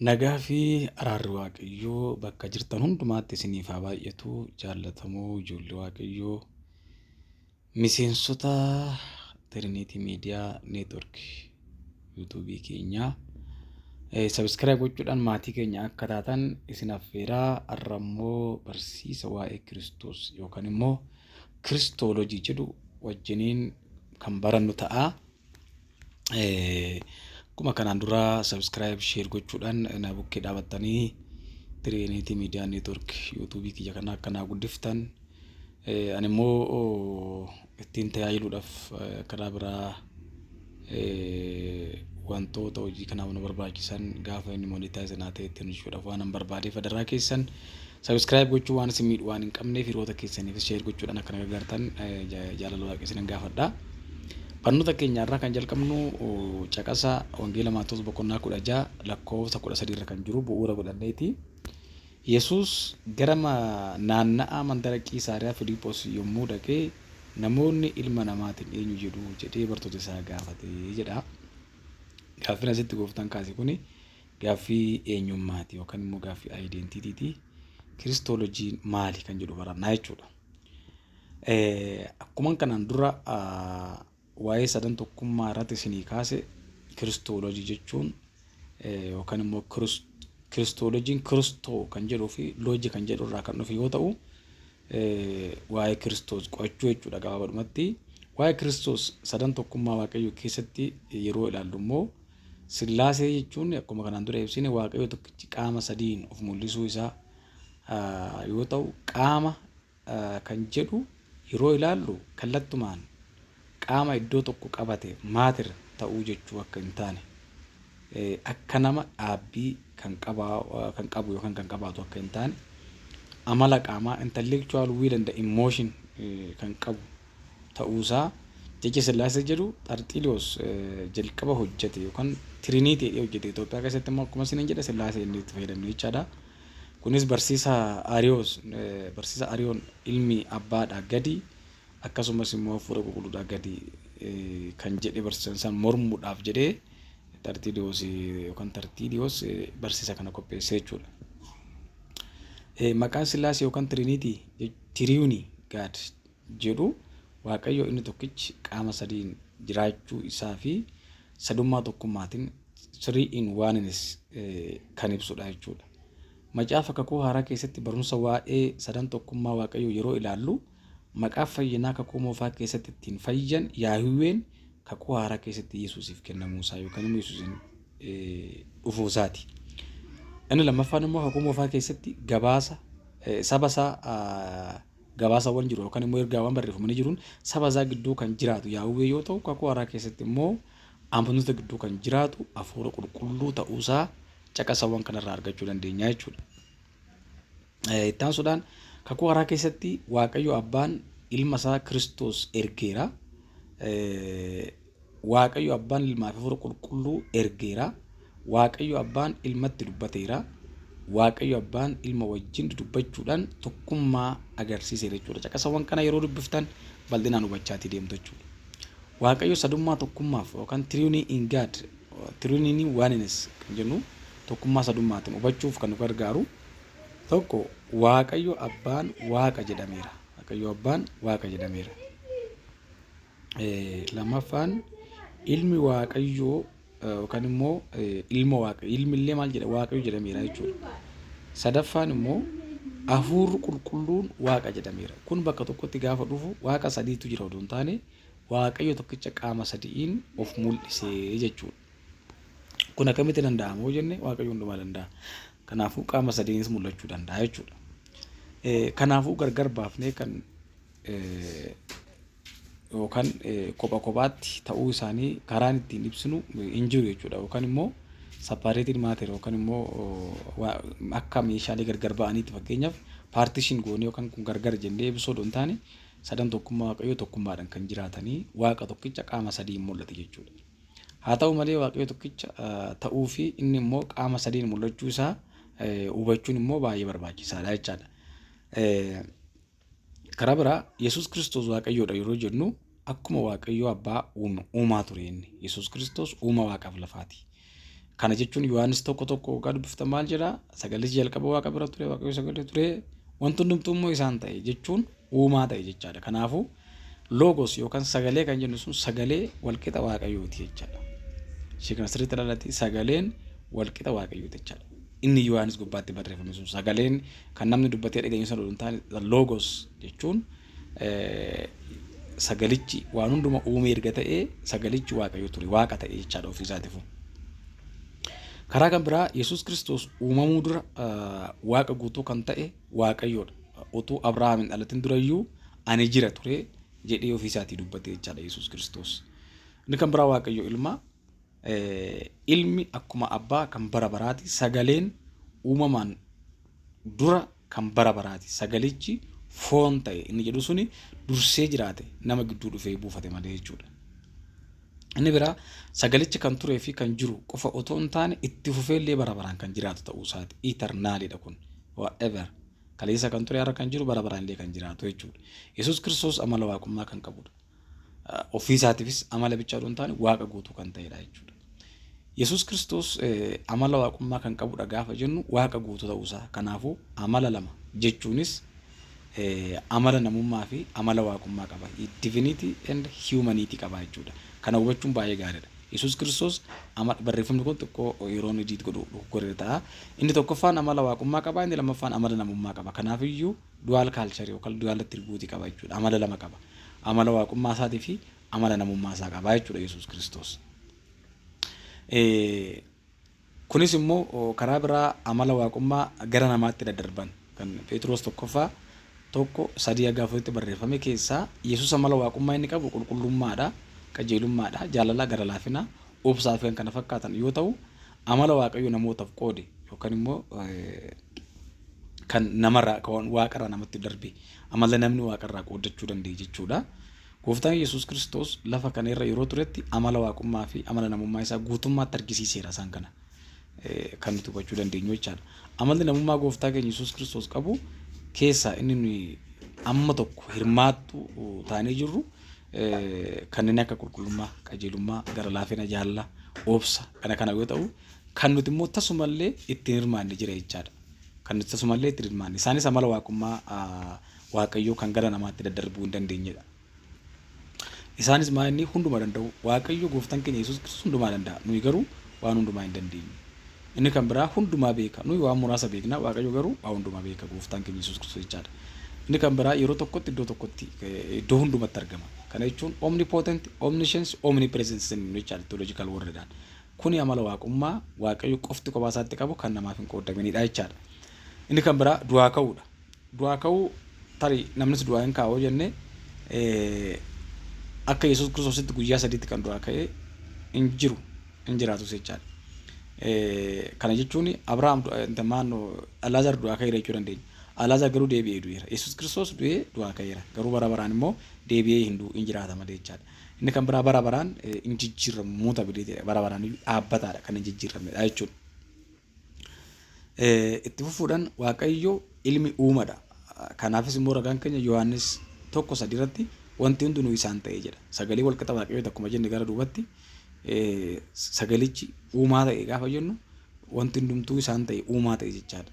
Nagaa fi araarri Waaqayyoo bakka jirtan hundumaatti isiniif haa baay'atu. Jaallatamoo ijoollee Waaqayyoo, miseensota Trinity Media Network yuutuubii keenyaa subscribe gochuudhaan maatii keenya akka taatan isin affeeraa. Har'a immoo barsiisa waa'ee Kiristoos yookaan immoo Kiristoolojii jedhu wajjiniin kan barannu ta'a. Akkuma kanaan dura subscribe, share gochuudhaan na bukkee dhaabattanii Trinity Media Network yuutuubii kiyya kana akka naa guddiftan, ani immoo ittiin tajaajiluudhaaf karaa biraa wantoota hojii kanaaf nu barbaachisan gaafa inni monetize naa ta'e ittiin hojjechuudhaaf waan an barbaadeef, adaraa keessan subscribe gochuu waan isin miidhu waan hin qabneef, hiriyoota keessaniifis share gochuudhaan akka na gargaartan jaalala Waaqaa isinan gaafadha. Barnoota keenya irraa kan jalqabnu caqasa Wangeela Maatewos boqonnaa 16 lakkoofsa 13 irra kan jiru bu'uura godhanneeti. Yesuus gara naanna'aa mandara Qiisaariyaa Filiiphoos yommuu dhaqee, "Namoonni ilma namaatiin eenyu jedhu?" jedhee bartoota isaa gaafate jedha. Gaaffiin asitti Gooftaan kaase kuni gaaffii eenyummaati yookaan immoo gaaffii identityti. Kiristoolojiin maali kan jedhu barannaa jechuudha. Akkuma kanaan dura waa'ee sadan tokkummaa irratti isinii kaase, kiristoolojii jechuun yookaan immoo kiristoolojiin kiristoo kan jedhuu fi loojii kan jedhu irraa kan dhufe yoo ta'u, waa'ee Kiristoos qo'achuu jechuudha gabaabadhumatti. Waa'ee Kiristoos sadan tokkummaa Waaqayyoo keessatti yeroo ilaallu immoo, Sillaasee jechuun akkuma kanaan dura ibsine Waaqayyo tokkichi qaama sadiin of mul'isuu isaa yoo ta'u, qaama kan jedhu yeroo ilaallu kallattumaan qaama iddoo tokko qabate matter ta'uu jechuu akka hin taane, akka nama dhaabbii kan qabu yookaan kan qabaatu akka hin taane, amala qaamaa, intellectual will and emotion kan qabu ta'uusaa, jecha Sillaasee jedhu Xarxiliyoos jalqaba hojjete yookaan Trinity jedhee hojjete. Itoophiyaa keessatti immoo akkuma isiniin jedhe Sillaasee inni itti fayyadamne jechaadha. Kunis barsiisa Ariyoos, barsiisa Ariyoon ilmi abbaadhaa gadi akkasumas immoo hafuura qulqulluudhaa gadi kan jedhe barsiisan san mormuudhaaf jedhee Xarxiliyoos yookaan Tartiiliyoos barsiisa kana qopheesse jechuudha. Maqaan Sillaasee yookaan Trinity, Triune God jedhu, Waaqayyo inni tokkichi qaama sadiin jiraachuu isaa fi sadummaa tokkummaatiin, three in oneness, kan ibsudha jechuudha. Macaafa Kakuu Haaraa keessatti barumsa waa'ee sadan tokkummaa Waaqayyoo yeroo ilaallu, maqaa fayyinaa Kakuu Moofaa keessatti ittiin fayyan Yaahiwween Kakuu Haaraa keessatti Yesuusiif kennamuusaa yookaan immoo Yesuusiin dhufuusaati. Inni lammaffaan immoo Kakuu Moofaa keessatti gabaasa saba isaa gabaasawwan jiru yookaan immoo ergaawwan barreeffamanii jiruun saba isaa gidduu kan jiraatu Yaahwee yoo ta'u, Kakuu Haaraa keessatti immoo amantoota gidduu kan jiraatu hafuura qulqulluu ta'uusaa caqasawwan kanarraa argachuu dandeenya jechuudha. Itti aansuudhaan Kakuu Haaraa keessatti Waaqayyo Abbaan ilma isaa Kiristoos ergeera. Waaqayyo Abbaan ilmaa fi hafuura qulqulluu ergeera. Waaqayyo Abbaan ilmatti dubbateera. Waaqayyo Abbaan ilma wajjin dubbachuudhaan tokkummaa agarsiiseera jechuudha. Caqasawwan kana yeroo dubbiftan bal'inaan hubachaatii deemtu jechuudha. Waaqayyo sadummaa tokkummaaf yookaan Triune in God, Triune in oneness kan jennu, tokkummaa sadummaatiin hubachuuf kan nu gargaaru tokko, Waaqayyo Abbaan Waaqa jedhameera. Waaqayyo Abbaan Waaqa jedhameera. Lammaffaan ilmi Waaqayyoo yookaan immoo ilma Waaqa, ilmi illee maal jedha? Waaqayyo jedhameera jechuudha. Sadaffaan immoo hafuurri qulqulluun Waaqa jedhameera. Kun bakka tokkotti gaafa dhufu Waaqa sadiitu jira odoo hin taane, Waaqayyo tokkicha qaama sadi'iin of mul'isee jechuudha. Kun akkamitti danda'ama yoo jenne, Waaqayyo hundumaa danda'a. Kanaafuu qaama sadiinis mul'achuu danda'a jechuudha. Kanaafuu gargar baafnee kan yookaan kopha kophaatti ta'uu isaanii karaan ittiin ibsinu hin jiru jechuudha. Yookaan immoo separated matter yookaan immoo akka meeshaalee gargar ba'aniitti, fakkeenyaaf partition goonee yookaan kun gargar jennee ibsuu odoo hin taane, sadan tokkummaa Waaqayyoo tokkummaadhaan kan jiraatanii Waaqa tokkicha qaama sadiin mul'ate jechuudha. Haa ta'u malee, Waaqayyo tokkicha ta'uu fi inni immoo qaama sadiin mul'achuu isaa hubachuun immoo baay'ee barbaachisaadha jechaadha. Karaa biraa Yesuus Kiristoos Waaqayyoodha yeroo jennu, akkuma Waaqayyo Abbaa uumaa ture inni. Yesuus Kiristoos uuma Waaqaaf lafaati. Kana jechuun Yohaannis 1:1 hoggaa dubbiftan maal jedha? Sagalichi jalqaba Waaqa bira ture, Waaqayyo sagalee ture, wanti hundumtuu immoo isaan ta'e jechuun uumaa ta'e jechaadha. Kanaafuu Logos yookaan sagalee kan jennu sun sagalee walqixa Waaqayyooti jechaadha. Ishee kana sirriitti ilaalati, sagaleen walqixa Waaqayyooti jechaadha. Inni Yohaannis gubbaatti barreeffame sun sagaleen kan namni dubbatee dhageenyu sana osoo hin taane, Logos jechuun sagalichi waan hunduma uumee erga ta'ee, sagalichi Waaqayyo ture, Waaqa ta'e jechaadha ofii isaatiifu. Karaa kan biraa Yesuus Kiristoos uumamuu dura Waaqa guutuu kan ta'e Waaqayyoodha. Utuu Abrahaam hin dhalatin durayyuu ani jira ture jedhee ofii isaatii dubbate jechaadha Yesuus Kiristoos. Inni kan biraa Waaqayyo ilma. Ilmi akkuma abbaa kan bara baraati. Sagaleen uumamaan dura kan bara baraati. Sagalichi foon ta'e inni jedhu suni dursee jiraate, nama gidduu dhufee buufate malee jechuudha. Inni biraa sagalichi kan turee fi kan jiru qofa otoo hin taane, itti fufee illee bara baraan kan jiraatu ta'uu isaati. Eternalidha kun. Whatever. Kaleessa kan ture, har'a kan jiru, bara baraan illee kan jiraatu jechuudha. Yesuus Kiristoos amala waaqummaa kan qabudha. Ofii isaatiifis amala bichaa otoo hin taane, Waaqa guutuu kan ta'edha jechuudha. Yesuus Kiristoos amala waaqummaa kan qabudha gaafa jennu, Waaqa guutuu ta'uusaa. Kanaafuu amala lama jechuunis amala namummaa fi amala waaqummaa qaba. Divinity and humanity qaba jechuudha. Kana hubachuun baay'ee gaariidha. Yesuus Kiristoos barreeffamni kun xiqqoo yeroo inni edit godhu dogoggoree ta'a. Inni tokkoffaan amala waaqummaa qaba, inni lammaffaan amala namummaa qaba. Kanaafiyyuu dual culture yookaan dual attribute qaba jechuudha. Amala lama qaba. Amala waaqummaa isaatii fi amala namummaa isaa qaba jechuudha Yesuus Kiristoos. Kunis immoo karaa biraa amala waaqummaa gara namaatti daddarban kan Phexros tokkoffaa 1:3-4tti barreeffame keessaa, Yesuus amala waaqummaa inni qabu qulqullummaadha, qajeelummaadha, jaalala, gara laafina, obsaa fi kan kana fakkaatan yoo ta'u, amala Waaqayyo namootaaf qoode yookaan immoo kan namarraa, kan waaqarraa namatti darbe, amala namni waaqarraa qooddachuu danda'e jechuudha. Gooftaan Yesuus Kiristoos lafa kana irra yeroo turetti amala waaqummaa fi amala namummaa isaa guutummaatti argisiiseera, isaan kana kan nuti hubachuu dandeenyu jechaadha. Amalli namummaa gooftaa keenya Yesuus Kiristoos qabu keessaa inni nuyi amma tokko hirmaattuu taanee jirru kanneen akka qulqullummaa, qajeelummaa, gara laafina, jaalala, obsa kana kana yoo ta'u, kan nuti immoo tasumallee ittiin hirmaanne jira jechaadha. Kan nuti tasumallee ittiin hirmaanne. Isaanis amala waaqummaa Waaqayyoo kan gara namaatti daddarbuu hin dandeenyedha. Isaanis maa inni hunduma danda'u. Waaqayyo gooftaan keenya Yesuus Kiristoos hundumaa danda'a. Nuyi garuu waan hundumaa hin dandeenyu. Inni kan biraa hundumaa beeka. Nuyi waan muraasa beekna. Waaqayyo garuu waa hundumaa beeka, gooftaan keenya Yesuus Kiristoos jechaadha. Inni kan biraa yeroo tokkotti iddoo tokkotti, iddoo hundumatti argama. Kana jechuun omnipotent, omniscience, omnipresence jennu jechaadha theological wordidhaan. Kuni amala waaqummaa Waaqayyo qofti kophaa isaatti qabu kan namaaf hin qooddaminidha jechaadha. Inni kan biraa du'aa ka'uudha. Du'aa ka'uu, tarii namnis du'aa hin kaa'u jenne, akka Yesuus Kiristoositti guyyaa sadiitti kan du'aa ka'e hin jiru, hin jiraatus jechaadha. Kana jechuun Abrahaam maannoo Alaazaar du'aa ka'eera jechuu dandeenya. Alaazaar garuu deebi'ee du'eera. Yesuus Kiristoos du'ee du'aa ka'eera. Garuu bara baraan immoo deebi'ee hin du'u, hin jiraata malee jechaadha. Inni kan biraa bara baraan hin jijjiiramu, mutability, bara baraan iyyuu dhaabbataadha, kan hin jijjiiramnedha jechuudha. Itti fufuudhaan Waaqayyo ilmi uumadha. Kanaafis immoo ragaan keenya Yohaannis 1:3 irratti wanti hundinuu isaan ta'e jedha. Sagalee walqixa Waaqayyooti akkuma jenne gara duubatti, sagalichi uumaa ta'e gaafa jennu, wanti hundumtuu isaan ta'e, uumaa ta'e jechaadha.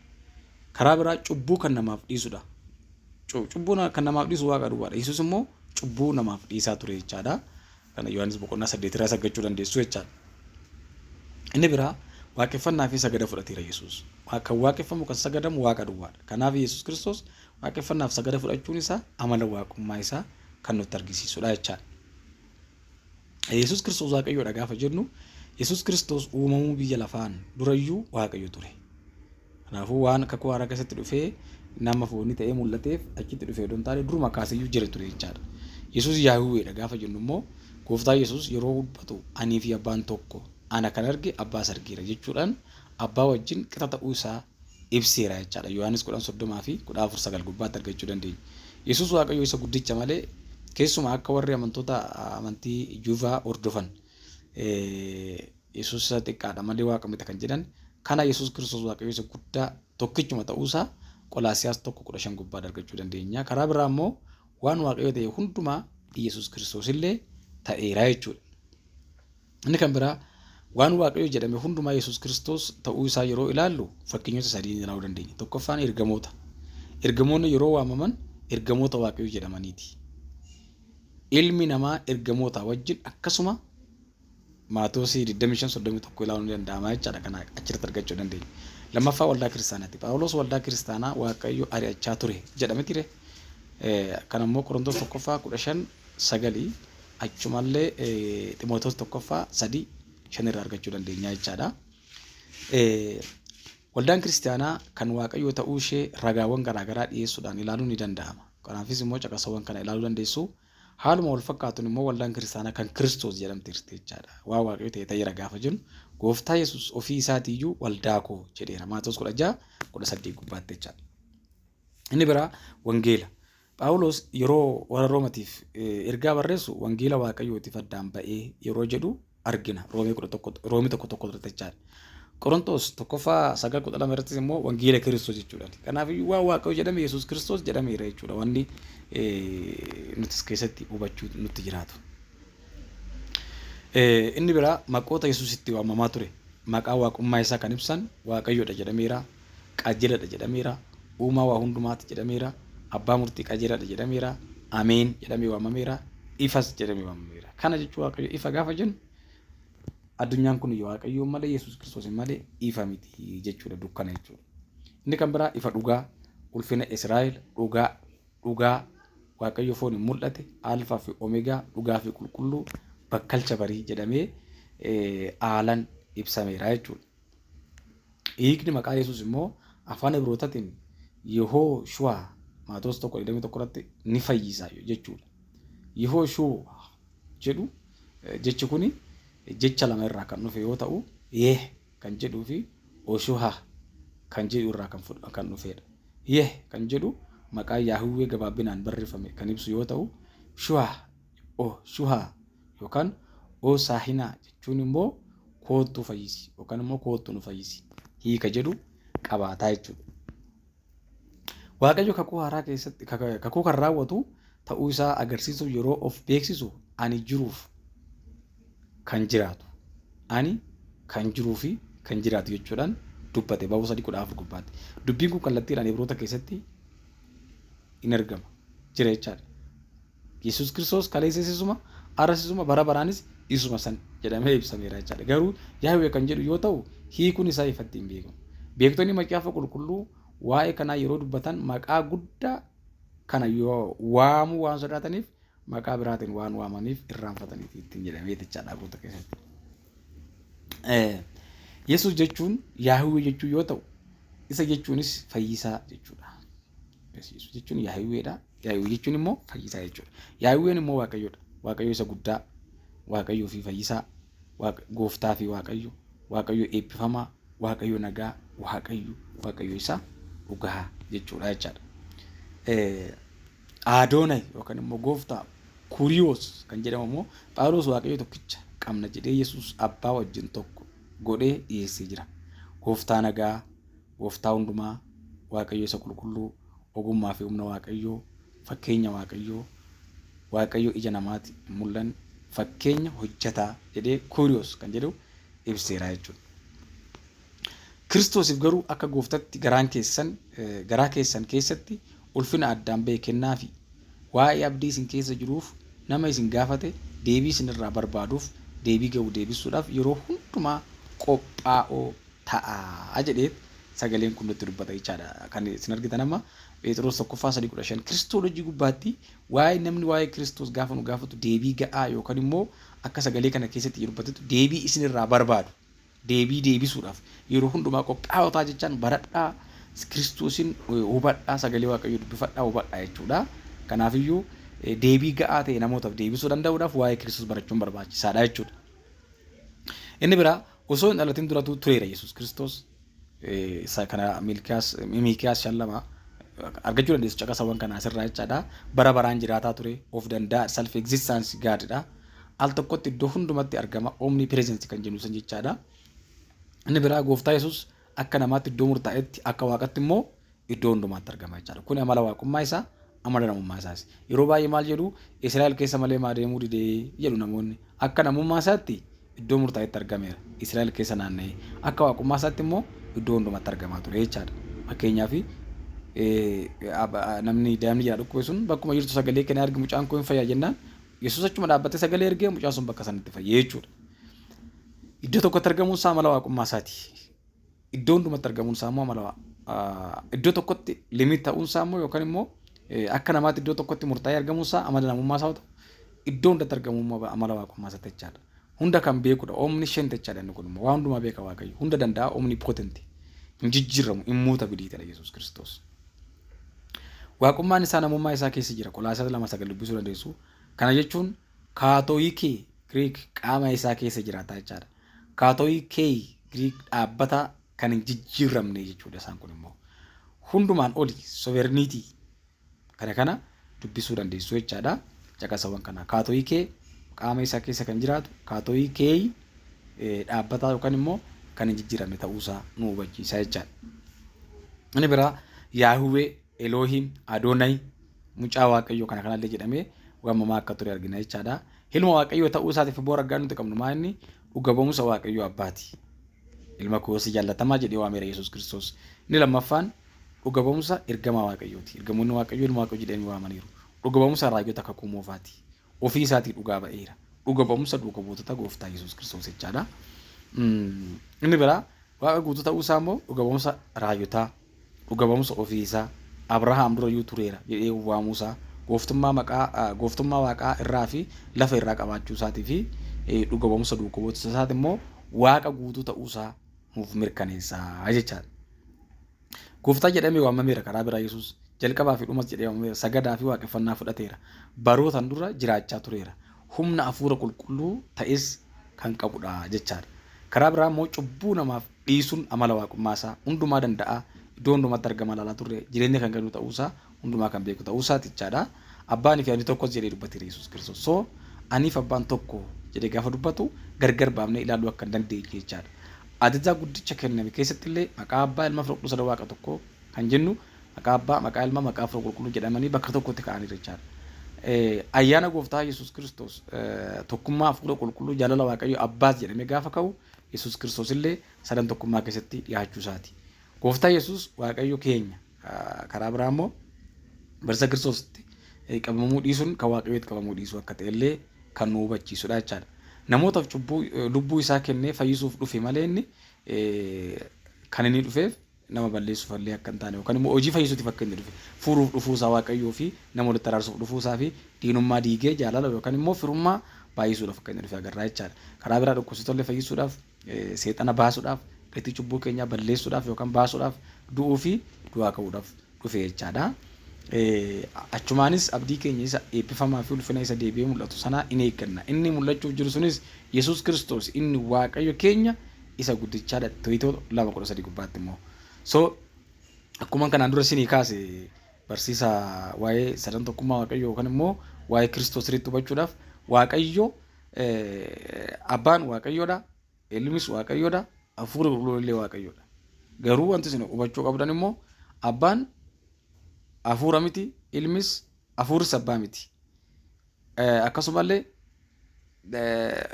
Karaa biraa cubbuu kan namaaf dhiisudha. Cubbuu kan namaaf dhiisu Waaqa duwwaadha. Yesuus immoo cubbuu namaaf dhiisaa ture jechaadha. Kana Yohaannis boqonnaa 8 irraa argachuu dandeessu jechaadha. Inni biraa waaqeffannaa fi sagada fudhateera Yesuus. Kan waaqeffamu, kan sagadamu Waaqa duwwaadha. Kanaaf Yesuus Kiristoos waaqeffannaaf sagada fudhachuun isaa amala waaqummaa isaa kan nutti argisiisudha jechaadha. Yesuus Kiristoos Waaqayyoodha gaafa jennu, Yesuus Kiristoos uumamuu biyya lafaan durayyuu Waaqayyo ture. Kanaafuu waan kakuu haaraa keessatti dhufee nama foonii ta'ee mul'ateef achitti dhufee odoo hin taane, duruma kaaseyyuu jira ture jechaadha. Yesuus Yaahiwweedha gaafa jennu immoo, gooftaa Yesuus yeroo dubbatu "Anii fi abbaan tokko, ana kan arge abbaas argeera" jechuudhaan abbaa wajjin qixa ta'uu isaa ibseera jechaadha. Yohaannis 10:30 fi 14:9 gubbaatti argachuu dandeenya. Yesuus Waaqayyo isa guddicha malee, keessumaa akka warri amantoota amantii Juuvaa hordofan Yesuus isa xiqqaadha malee Waaqa miti kan jedhan kana, Yesuus Kiristoos Waaqayyo isa guddaa tokkichuma ta'uusaa Qolaasiyaas 1:15 gubbaatti argachuu dandeenya. Karaa biraa immoo waan Waaqayyo ta'e hundumaa Yesuus Kiristoos illee ta'eera jechuudha. Inni kan biraa Waan Waaqayyo jedhame hundumaa Yesuus Kiristoos ta'uu isaa yeroo ilaallu fakkeenyota sadiin ilaaluu dandeenya. Tokkoffaan ergamoota. Ergamoonni yeroo waamaman ergamoota Waaqayyo jedhamaniiti. Ilmi namaa ergamoota wajjin akkasuma Maatewosii 25:31 ilaaluun ni danda'ama jechaadha. Kana achirratti argachuu dandeenya. Lammaffaa waldaa kiristaanaati. Phaawulos waldaa kiristaanaa Waaqayyo ari'achaa ture jedhame ture. Kan ammoo Qorontos tokkoffaa 15:9 achumallee Ximootos tokkoffaa 3:5 irraa argachuu dandeenya jechaadha. Waldaan kiristaanaa kan Waaqayyoo ta'uu ishee ragaawwan garaagaraa dhiyeessuudhaan ilaaluun ni danda'ama. Kanaafis immoo caqasawwan kana ilaaluu dandeessu. Haaluma wal fakkaatuun immoo waldaan kiristaanaa kan Kiristoos jedhamteerti jechaadha. Waa Waaqayyo ta'e ta'eera gaafa jennu gooftaa Yesuus ofii isaatiiyyuu waldaa koo jedheera. Maatewos 16:18 gubbaatti jechaadha. Inni biraa wangeela. Phaawulos yeroo warra Roomatiif ergaa barreessu wangeela Waaqayyootiif addaan ba'ee yeroo jedhu argina. Roomee 11 Roomii 1:1 irratti jechaadha. Qorontos tokkoffaa 9:12 irrattis immoo wangeela Kiristoos jechuudha. Kanaaf iyyuu waan Waaqayyo jedhame Yesuus Kiristoos jedhameera jechuudha. Wanni nutis keessatti hubachuu nutti jiraatu. Inni biraa maqoota Yesuus itti waamamaa ture. Maqaa waaqummaa isaa kan ibsan Waaqayyoodha jedhameera. Qajeeladha jedhameera. Uumaa waa hundumaati jedhameera. Abbaa murtii qajeeladha jedhameera. Ameen jedhamee waamameera. Ifas jedhamee waamameera. Kana jechuun Waaqayyo ifa gaafa jennu addunyaan kun Waaqayyoon malee Yesuus Kiristoos malee ifa miti jechuudha, dukkana jechuudha. Inni kan biraa ifa dhugaa, ulfina Israa'el, dhugaa, dhugaa Waaqayyo foon hin mul'ate, Alfaa fi Omegaa, dhugaa fi qulqulluu, bakkalcha barii jedhamee haalan ibsameera jechuudha. Hiikni maqaa Yesuus immoo afaan Ibrootatiin Yehooshuwaa Maatewos 1:21 irratti ni fayyisa jechuudha. Yehooshuwaa jedhu jechi kuni jecha lama irraa kan dhufe yoo ta'u Yeh kan jedhuu fi Oshuha kan jedhu irraa kan dhufedha. Yeh kan jedhu maqaa Yaahiwwee gabaabinaan barreeffame kan ibsu yoo ta'u Shuha Oshuha yookaan Osaahinaa jechuun immoo koottuu fayyisi yookaan immoo koottuu nu fayyisi hiika jedhu qabaataa jechuudha. Waaqayyo kakuu haaraa keessatti kakuu kan raawwatu ta'uu isaa agarsiisuuf yeroo of beeksisu ani jiruuf kan jiraatu ani kan jiruu fi kan jiraatu jechuudhaan dubbate Ba'uu 3:14 gubbaatti. Dubbiin kun kallattiidhaan Ibroota keessatti in argama jira jechaadha. Yesuus Kiristoos kaleessas isuma, har'as isuma, bara baraanis isuma san jedhamee ibsameera jechaadha. Garuu Yaahwee kan jedhu yoo ta'u hiikuun isaa ifatti hin beekamu. Beektonni macaafa qulqulluu waa'ee kanaa yeroo dubbatan maqaa guddaa kana yoo waamuu waan sodaataniif maqaa biraatiin waan waamaniif irraanfataniiti ittiin jedhamee jechaadha Ibroota keessatti. Yesuus jechuun Yaahwee jechuu yoo ta'u isa jechuunis fayyisaa jechuudha. Yesuus jechuun Yaahiwweedha. Yaahiwwee jechuun immoo fayyisaa jechuudha. Yaahiwween immoo Waaqayyoodha. Waaqayyo isa guddaa, Waaqayyoo fi fayyisaa, gooftaa fi Waaqayyo, Waaqayyo eebbifamaa, Waaqayyo nagaa, Waaqayyo, Waaqayyo isa dhugaa jechuudha jechaadha. Adoonay yookaan immoo gooftaa Kuriyoos kan jedhamu immoo Phaawulos Waaqayyo tokkicha qabna jedhee Yesuus abbaa wajjin tokko godhee dhiyeessee jira. Gooftaa nagaa, Gooftaa hundumaa, Waaqayyo isa qulqulluu, ogummaa fi humna Waaqayyoo, fakkeenya Waaqayyoo, Waaqayyo ija namaati hin mul'anne, fakkeenya hojjetaa jedhee Kuriyoos kan jedhu ibseera jechuudha. Kiristoosiif garuu akka gooftatti garaan keessan garaa keessan keessatti ulfina addaan ba'e kennaafi. Waa'ee abdii isin keessa jiruuf nama isin gaafate deebii isin irraa barbaaduuf deebii ga'u deebisuudhaaf yeroo hundumaa qophaa'oo ta'a jedhee sagaleen kun nutti dubbata jechaadha. Kan isin argitan amma Pheexiroos tokkoffaa 3:15 kiristoolojii gubbaatti waa'ee namni waa'ee Kiristoos gaafa nu gaafatu deebii ga'aa yookaan immoo akka sagalee kana keessatti dubbatetu deebii isin irraa barbaadu. Deebii deebisuudhaaf yeroo hundumaa qophaa'oo ta'a jechaan baradhaa Kiristoosin hubadhaa sagalee Waaqayyoo dubbifadhaa hubadhaa jechuudha. Kanaafiyyuu deebii ga'aa ta'e namootaaf deebisuu danda'uudhaaf waa'ee Kiristoos barachuun barbaachisaadha jechuudha. Inni biraa osoo hin dhalatin duratuu tureera Yesuus Kiristoos. Isa kana Miilkiyaas 5:2 argachuu dandeessu caqasawwan kana asirraa jechaadha. Bara baraan jiraataa ture of danda'a self existence God dha. Al tokkotti iddoo hundumatti argama omnipresence kan jennu san jechaadha. Inni biraa gooftaa Yesuus akka namaatti iddoo murtaa'etti akka waaqatti immoo iddoo hundumaatti argama jechaadha. Kun amala waaqummaa isaa amala namummaa isaas. Yeroo baay'ee maal jedhu Israa'el keessa malee maa deemuu didee jedhu namoonni. Akka namummaa isaatti iddoo murtaa'etti argameera. Israa'el keessa naanna'ee. Akka waaqummaa isaatti immoo iddoo hundumatti argamaa ture jechaadha. Fakkeenyaaf namni daa'imni jalaa dhukkube sun bakkuma jirtu sagalee kennee argi mucaan koo hin fayyaa jennaan Yesuus achuma dhaabbatee sagalee ergee mucaan sun bakka sanatti fayyee jechuudha. Iddoo tokkotti argamuun isaa amala waaqummaa isaati. Iddoo hundumatti argamuun isaa immoo amala iddoo tokkotti limit ta'uun isaa immoo yookaan immoo akka namaatti iddoo tokkotti murtaa'ee argamuun isaa amala namummaa isaa yoo ta'u iddoo hundatti argamuun immoo amala waaqummaa isaati jechaadha. Hunda kan beekudha. Omniscient jechaadha inni kun immoo. Waa hundumaa beeka Waaqayyo. Hunda danda'a omnipotent. Hin jijjiiramu immutable ta'edha Yesuus Kiristoos. Waaqummaan isaa namummaa isaa keessa jira. Qolaasaas 2:9 dubbisuu dandeessu. Kana jechuun kaatooyikee Giriik qaama isaa keessa jiraata jechaadha. Kaatooyikee Giriik dhaabbata kan hin jijjiiramne jechuudha isaan kun immoo. Hundumaan oli sovereignty kana kana dubbisuu dandeessu jechaadha. Caqasawwan kana kaatooyikee qaama isaa keessa kan jiraatu kaatooyikee dhaabbataa yookaan immoo kan hin jijjiiramne ta'uusaa nu hubachiisa jechaadha. Inni biraa Yaahuwee, Eloohiim, Adoonay, mucaa Waaqayyoo kana kanallee jedhamee waamamaa akka ture argina jechaadha. Ilma Waaqayyoo ta'uu isaatiif immoo ragaan nuti qabnu maa inni dhuga ba'umsa Waaqayyoo Abbaati. Ilma koo si jaallatamaa jedhee waameera Yesuus Kiristoos. Inni lammaffaan dhuga ba'umsa ergamaa Waaqayyooti. Ergamoonni Waaqayyoo ilma Waaqayyoo jedhanii waamaniiru. Dhuga ba'umsa raajota kakuu moofaati. Ofii isaatii dhugaa ba'eera. Dhuga ba'umsa duuka buutota gooftaa Yesuus Kiristoos jechaadha. Inni biraa Waaqa guutuu ta'uu isaa immoo dhuga ba'umsa raajotaa, dhuga ba'umsa ofii isaa, Abrahaam dura iyyuu tureera jedhee waamuu isaa, gooftummaa maqaa gooftummaa waaqaa irraa fi lafa irraa qabaachuu isaatii fi dhuga ba'umsa duuka buutota isaati immoo Waaqa guutuu ta'uu isaa nuuf mirkaneessa jechaadha. Gooftaa jedhamee waamameera karaa biraa Yesuus jalqabaa fi dhumas jedhee waamameera sagadaa fi waaqeffannaa fudhateera. Barootan dura jiraachaa tureera. Humna hafuura qulqulluu ta'es kan qabudha jechaadha. Karaa biraa immoo cubbuu namaaf dhiisuun amala waaqummaa isaa hundumaa danda'a iddoo hundumatti argama ilaalaa turre jireenya kan kennu ta'uu isaa hundumaa kan beeku ta'uu isaati jechaadha. Abbaanii fi ani tokkos jedhee dubbateera Yesuus Kiristoos. So aniif abbaan tokko jedhee gaafa dubbatu gargar baafnee ilaaluu akka hin dandeenye jechaadha. Ajajaa guddicha kenname keessatti illee maqaa Abbaa, Ilma, Hafuura Qulqulluu sada Waaqa tokko kan jennu maqaa Abbaa, maqaa Ilmaa, maqaa Hafuura Qulqulluu jedhamanii bakka tokkotti ka'aniiru jechaadha. Ayyaana Gooftaa Yesuus Kiristoos tokkummaa Hafuura Qulqulluu jaalala Waaqayyo Abbaas jedhamee gaafa ka'u Yesuus Kiristoos illee sadan tokkummaa keessatti dhiyaachuu isaati. Gooftaa Yesuus Waaqayyo keenya karaa biraa immoo barsiisa Kiristoositti qabamuu dhiisuun kan Waaqayyootti qabamuu dhiisuu akka ta'e illee kan nu hubachiisudha jechaadha. Namootaaf cubbuu lubbuu isaa kennee fayyisuuf dhufe malee inni kan inni dhufeef nama balleessuuf illee akka hin taane yookaan immoo hojii fayyisuutiif akka inni dhufe furuuf dhufuu isaa Waaqayyoo fi nama walitti araarsuuf dhufuu isaa fi diinummaa diigee jaalala yookaan immoo firummaa baay'isuudhaaf akka inni dhufe agarraa jechaadha. Karaa biraa dhukkubsattoota illee fayyisuudhaaf seexana baasuudhaaf gatii cubbuu keenyaa balleessuudhaaf yookaan baasuudhaaf du'uu fi du'aa ka'uudhaaf dhufe jechaadha. Achumaanis abdii keenya isa eebbifamaa fi ulfina isa deebi'ee mul'atu sanaa in eegganna. Inni mul'achuuf jiru sunis Yesuus Kiristoos inni Waaqayyo keenya isa guddichaadha. Tiitoo 2:13 gubbaatti immoo. So akkuma kanaan dura isinii kaase barsiisa waa'ee sadan tokkummaa Waaqayyoo yookaan immoo waa'ee Kiristoos sirriitti hubachuudhaaf Waaqayyo abbaan Waaqayyoodha, ilmis Waaqayyoodha, hafuurri qulqulluun illee Waaqayyoodha. Garuu wanti isin hubachuu qabdan immoo abbaan hafuura miti, ilmis hafuurris abbaa miti. Akkasumallee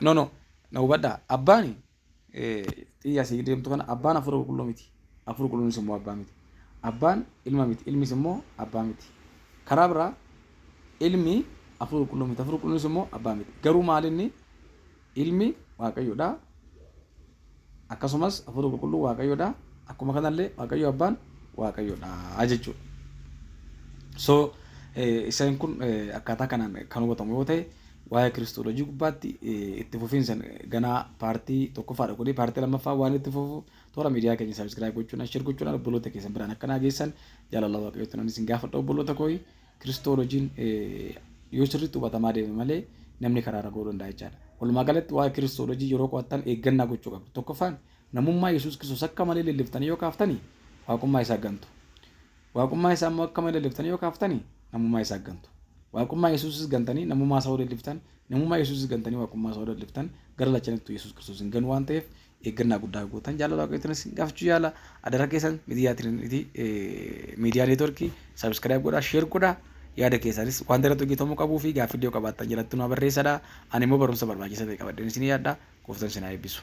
no no na hubadhaa abbaan xiyya asii deemtu kana abbaan hafuura qulqulluu miti. Hafuurri qulqulluunis immoo abbaa miti. Abbaan ilma miti, ilmis immoo abbaa miti. Karaa biraa ilmi hafuura qulqulluu miti, hafuurri qulqulluunis immoo abbaa miti. Garuu maal inni ilmi Waaqayyoodha. Akkasumas hafuurri qulqulluu Waaqayyoodha. Akkuma kanallee Waaqayyo abbaan Waaqayyoodha jechuudha. So isaan kun akkaataa kanaan kan hubatamu yoo ta'e waa'ee kiristoolojii gubbaatti itti fufiinsan ganaa paartii tokkoffaadha kuni paartii lammaffaa waan itti fufu toora miidiyaa keenya subscribe gochuudhaan share gochuudhaan obboloota keessan biraan akka naa geessan jaalala Waaqayyootti nan isin gaafadha obboloota koo kiristoolojiin yoo sirriitti hubatamaa deeme malee namni karaa irra ga'uu danda'a jechaadha. Walumaa galatti waa'ee kiristoolojii yeroo qo'attan eeggannaa gochuu qabdu. Tokkoffaan namummaa Yesuus Kiristoos akka malee leelliftanii yoo kaaftani waaqummaa isaa gantu. Waaqummaa isaa immoo akka malee leelliftanii yoo kaaftani namummaa isaa gantu. Waaqummaa Yesuusis gantanii namummaa isaa yoo leelliftan, namummaa Yesuusis gantanii waaqummaa isaa yoo leelliftan gara lachanittuu Yesuus Kiristoos hin ganu waan ta'eef eeggannaa guddaa gootan jaalala Waaqayyootiin isin gaafachuu yaala. Adara keessan miidiyaa Trinity miidiyaa neetworkii subscribe godhaa, share godhaa. Yaada keessanis wanta irratti hojjetamuu qabuu fi gaaffii yoo qabaattan jalatti nu barreessadha. Ani immoo barumsa barbaachisaa ta'e qabadheen isinii yaadda. Gooftaan isin haa eebbisu.